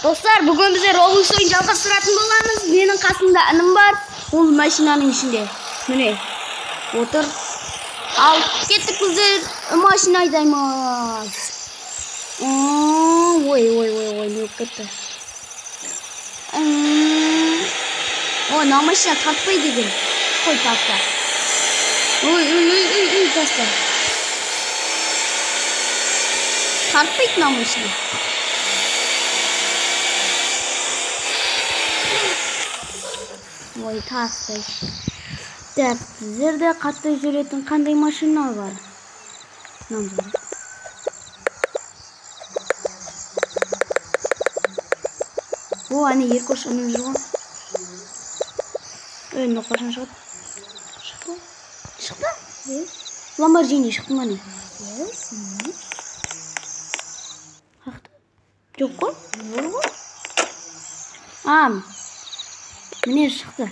Достар, бүгін біздер Roblox ойын жалғастыратын боламыз. Менің қасымда інім бар. Ол машинаның ішінде. Міне, отыр. Ал, кеттік, біздер машина айдаймыз. Ой, ой, ой, ой, не болып кетті? Ой, мына машина тартпайды екен. Қой, таста. Ой, ой, ой, ой, ой, таста. Тартпайды мына машина. Ой, тастай. Так, сіздерде қатты жүретін қандай машина бар? Мынаны. О, әне Еркош інім жүр ғой. Ей, мынау қашан шығады? Шықты. Шықты? Ламборджини шықты ма не? Қақты? Жоқ қой? Бар ғой. А, міне шықты.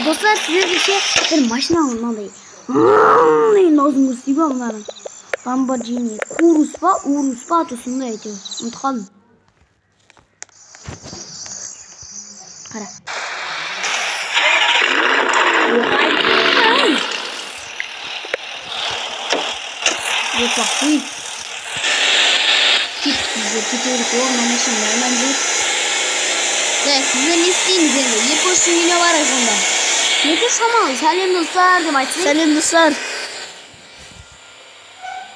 Достар, сіздерге ше бір машина мынандай. Деген аузын көрсетейін ба мынаның? Ламборджини, Курус па, Урус па, аты сондай әйтеуір. Ұмытып қалдым. Қара. Опа, ой. Кеттік біздер, кете берейік. О, мына машина нормально жүреді. Так, біздер не істейміз енді? Еркоштың үйіне барайық онда. Еркош шамалы, сәлем достар деп айтсын. Сәлем достар.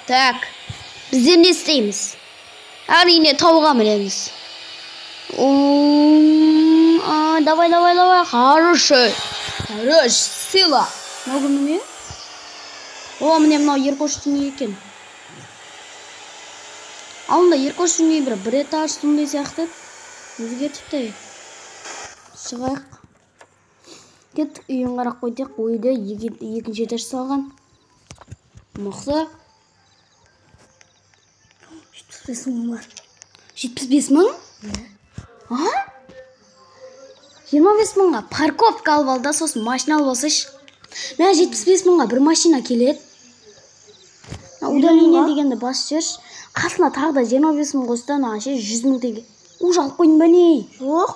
Так, біздер не істейміз? Әрине тауға мінеміз. Давай, давай, давай. Хороший. Хорош, сила. Мынау кімнің үйі? О, міне мынау Еркоштың үйі екен. Алдында Еркоштың үйі бір этаж сондай сияқты. Өзгертіпті. Шығайық. Кеттік, үйін қарап қойдық. Үйді екінші этаж салған. Мықты. 75 мың бар. 75 мың? А? 25 мыңға парковка алып ал да, сосын машина алып алсайшы. Мә, 75 мыңға бір машина келеді. Удаление дегенді басып жіберші. Қасына тағы да 25 мың қосты, ана ше 100 мың теңге. Уже алып қойдың ба не? Жоқ.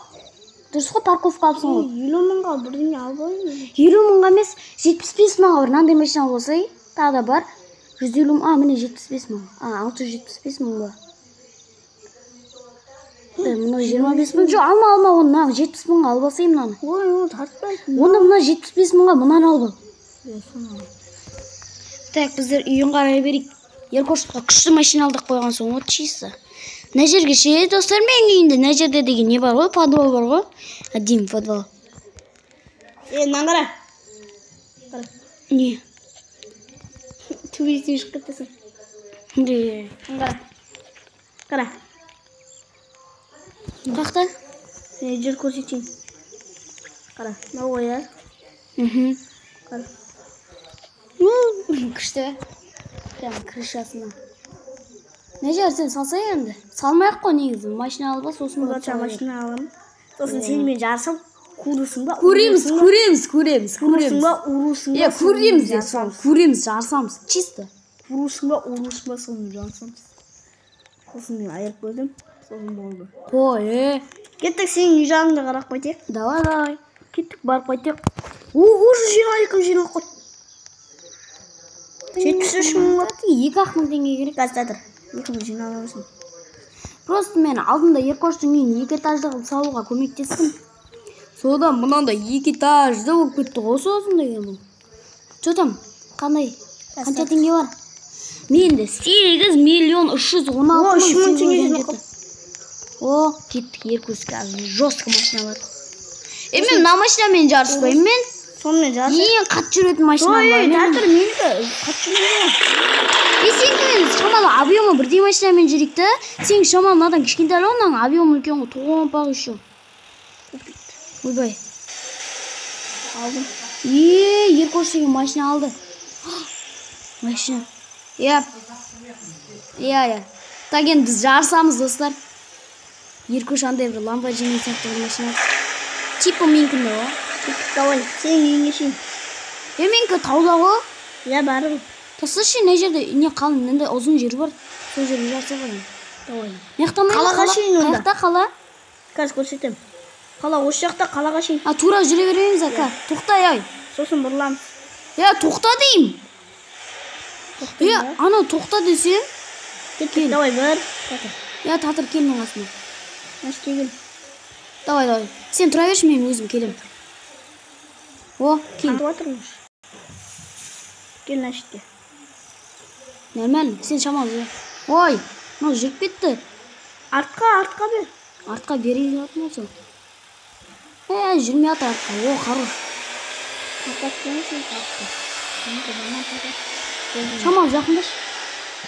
Дұрыс қой, парковка алыпсың ғой. 50 мыңға бірдеңе алып қойдым. 50 мыңға емес, 75 мыңға бір мынандай машина алып алсай, тағы да бар. 150 мың, а, міне 75 мың. А, 675 мың ба? Мынау 25 мың. Жоқ, алма, алма, оны мына 70 мыңға алып алсай мынаны. Ой, оны тартпайды. Онда мына 75 мыңға мынаны алып ал. Так, біздер үйін қарай берейік. Еркошқа күшті машина алдық қойған соң, вот чисто. Мына жерге ше, достар, менің үйімде мына жерде деген не бар ғой, подвал бар ғой. Әдемі подвал. Е, мынаны қара. Қара. Не? Төбесіне шығып кетесің. Не? Қара. Қара. Қақта? Не, жер көрсетейін. Қара, мынау ғой, иә? Мхм. Қара. Күшті. Прям крышасына. Мына жер сен салсай енді. Салмай-ақ қой негізі. Машина алып ал, сосын барып Болатша сала бер. машина аламын. Сосын сенімен жарысып, көресің ба? Көреміз, көреміз, көреміз, Көресің көреміз. ба, ұрысың ба? Е, көреміз де соны, көреміз, жарысамыз. Чисто. Ұрысың ба, ұрысың ба, соны жарысамыз. Сосын мен айырып қойдым, сосын болды. Қой, е. Кеттік, сенің үй жағыңда қарап қайтайық. Давай, давай. Кеттік, барып қайтайық. О, уже 22 жиналып қойды. 73 мың бар. 2-ақ мың теңге керек. Қазір тұр. 2 мың жинала берсін. Просто мен алдында Еркоштың үйін 2 этажды қылып салуға көмектестім. Содан мынандай 2 этажды болып кетті ғой сосын деген бұл. Чё там? Қандай? Қанша теңге бар? Менде 8 миллион 316 О, мың үш мың теңге сегіз жүз он жинап жеті. О, кеттік, Еркошқа жестко машина бар. Е, мен мына машинамен жарыспаймын мен. Сонымен жарысайық. Ең қатты жүретін машинам Ой, бар менің. тартыр, менікі қатты жүрмейді ғой. Е, сенікімен шамалы объемы бірдей машинамен жүрейік та. Сенікі шамалы мынадан кішкентай ғой, мынаның объемы үлкен ғой, томпақ еще. Ойбай. Алдым. Е, Еркош деген машина алды. Машина. Иә. Иә, иә. Так, енді біз жарысамыз, достар. Еркош андай бір Ламборджини сияқты бір машина. Типа менікінде ғой. Кеттік, давай, сенің үйіңе шейін. Е, менікі тауда ғой. Иә, бәрібір. Тасташы, мына жерде не қалың, мынандай ұзын жер бар. Сол жерде жарысайық одан. Давай. Мына жақта ма? Қалаға шейін онда. Қаяқта қала? Қазір көрсетемін. Қала осы жақта, қалаға шейін. А, тура жүре береміз, ака. Тоқта, ай. Сосын бұрыламыз. Е, тоқта деймін. Тоқта. Е, анау тоқта десем. Кеттік, давай бір. Татыр. Е, Татыр, кел менің қасыма. Мына жерге кел. Давай, давай. Сен тұра берші, мен өзім келемін. О, кел. Қатып жатырмын. Кел мына жерге. Нормально, сен шамалы жүр. Ой, мынау жүріп кетті. Артқа, артқа бер. Артқа берейін деп жатырмын сол. Е, жүрмей жатыр артқа. О, хорош. Тоқтат келмесін артқа. Шамалы жақындашы.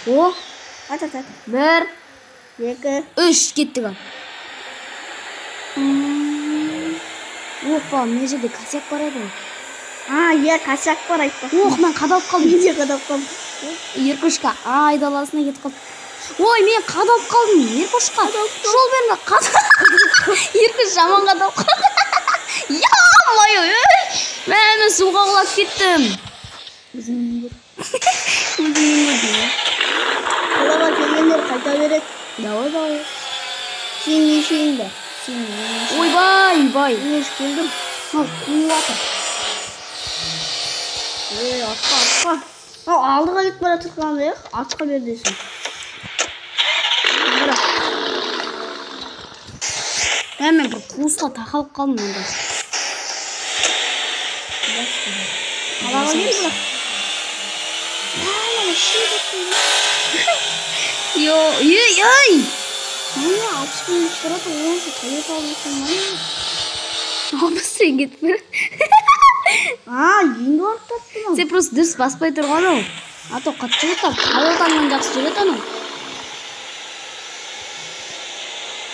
О, Татыр, татыр. 1, 2, 3, кеттік ал. Опа, мына жерде косяк бар еді ғой. А, иә, косяк бар айтпақшы. Ох, мен қадалып қалдым. Мен де қадалып қалдым. Еркошка айдаласына кетіп қалды. Ой, мен қадалып қалдым, Еркошқа. Жол берме, Еркош жаман қадалып қалды. Ё-моё, ей! Мә, мен суға құлап кеттім. Өзіңнен көр. Өзіңнен көр деймін. Қалаға келгендер қайта береді. Давай, давай. Сен нешейін бар? Сен нешейін? Ойбай, ойбай. Мен уже келдім. Мынау қуып жатыр. Ей, артқа, артқа. Ау, алдыға кетіп бара жатқандай ақ, артқа бер десін. Бірақ. Ә, мен бір қуысқа тақалып қалдым онда. Қалаға кел бірақ. Йо, ей, ей! Міне 60 мың кетіп барады, онша Тойота алып ма? 60 мың кетіп барады. А, енді барып тапты ма? Сен просто дұрыс баспай тұрған ау. А то қатты жүреді, Тойотаңнан жақсы жүреді анау.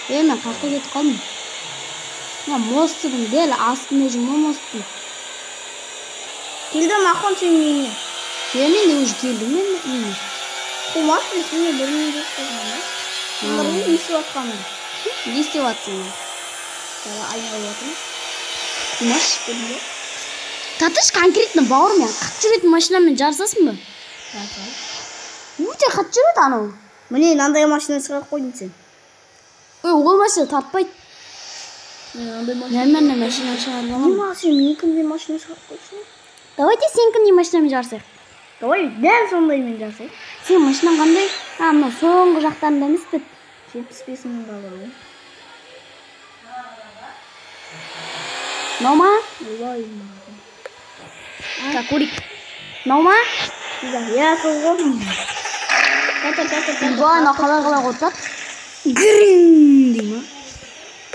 Е, мен қаққа кетіп қалдым. Мына мостың дәл астында жүрмін ғой мосттың. Келдім, Ахон, сенің үйіңе. Е, мен де уже келдім мен үйіме. Қумаш, мен сені бір мың деп қойдым, а? Сонда не істеп жатқанын? Не істеп жатсың? Айналып жатырмын. Қумаш? Көрдің бе? Татыш, конкретно бауырым, мен қатты жүретін машинамен жарысасың ба? Жарысамын. Өте қатты жүреді анау. Міне, мынандай машина шығарып қойдың сен. Ой, ол машина тартпайды. Мынандай машина. Нормально машина шығарып аламын. Не, сен менікіндей машина шығарып қойсың? Давайте сенікіндей машинамен жарысайық. Давай, дәл сондаймен жарысайық. Сенің машинаң қандай? А, мынау соңғы жақтарында емес пе? 75 мыңға бар ғой. Мынау ма? Ой, Так, көрейік. Мынау ма? Иә, сол ғой. Татыр, татыр, татыр. Ойбай, мынау қалай қалай қотады? Грин дей ма?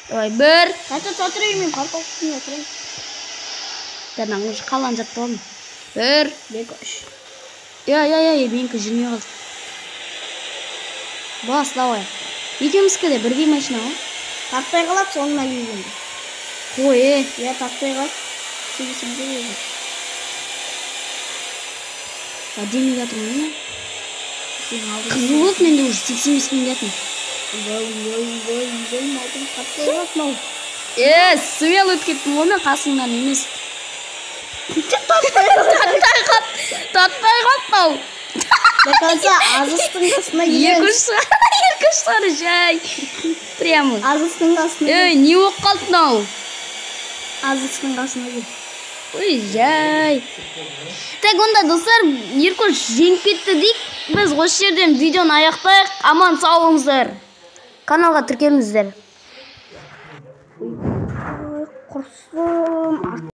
Давай, бір. Татыр, татыр, мен парковка үстінде отырайын. Да, мен уже қаланы жаттап алдым. 1, 2, 3. Я, я, я, менікі жүрмей қалды. Бас, давай. Екеуміздікі де бірдей машина ғой. Тартпай қалады соңына келгенде. Қой, е. Иә, тартпай қалады. Сөйлесең де өзі. Әдемі келатырмын ғой мен. Сен алдың. Қызыл болды, менде уже 85 мың келатырмын. Ой, ой, ой, ой, малдың тартпай қалады мынау. Е, смело өтіп кеттім ғой мен қасыңнан емес. Тартпай қалды. Тартпай қалды мынау. До конца Азыстың қасына келеміз. Екі үш сары жай. Прямо. Азыстың қасына кел. Ей, не болып қалды мынау? Азыстың қасына кел. Ой, жай. Так, онда достар, Еркош жеңіп кетті дейік. Біз осы жерден видеоны аяқтайық. Аман сау болыңыздар. Каналға тіркеліңіздер. Ой, құрсын.